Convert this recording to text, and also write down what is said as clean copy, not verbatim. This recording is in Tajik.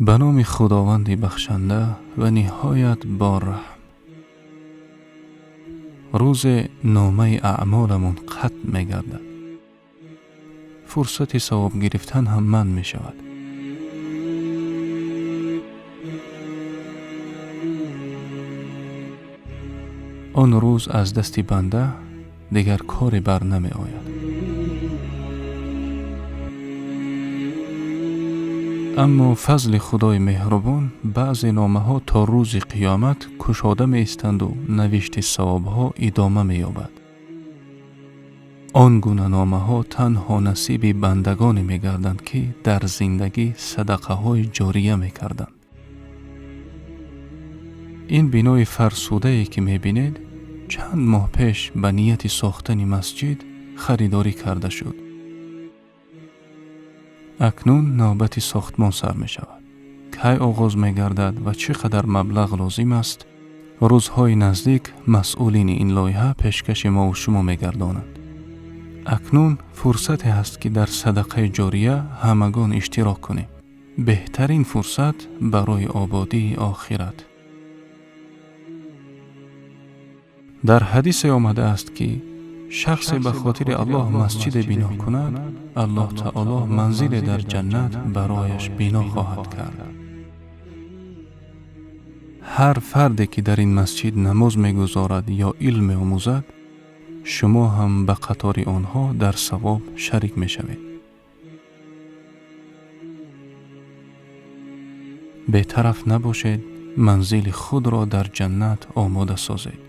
Ба номи Худованди бахшанда ва ниҳоят борраҳм. Рӯзе номаи аъмоламон қатъ мегардад. Фурсати савоб гирифтан ҳам манъ мешавад. Он рӯз аз дасти банда дигар коре бар намеояд. Аммо фазли Худои меҳрубон баъзе номаҳо то рӯзи қиёмат кушода меистанду навишти савобҳо идома меёбад. Он гуна номаҳо танҳо насиби бандагоне мегарданд, ки дар зиндагӣ садақаҳои ҷория мекарданд. Ин бинои фарсудае, ки мебинед, чанд моҳ пеш ба нияти сохтани масҷид харидорӣ карда шуд. Акнун навбати сохтмон сар мешавад. Кай оғоз мегардад ва чӣ қадар маблағ лозим аст, рӯзҳои наздик масъулини ин лоиҳа пешкаши мову шумо мегардонанд. Акнун фурсате ҳаст, ки дар садақаи ҷория ҳамагон иштирок кунем. Беҳтарин фурсат барои ободии охират. Дар ҳадисе омадааст, ки шахсе ба хотири Аллоҳ масҷиде бино кунад, Аллоҳ таоло манзиле дар ҷаннат барояш бино хоҳад кард. Ҳар фарде, ки дар ин масҷид намоз мегузорад ё илм меомӯзад, шумо ҳам ба қатори онҳо дар савоб шарик мешавед. Бетараф набошед, манзили худро дар ҷаннат омода созед.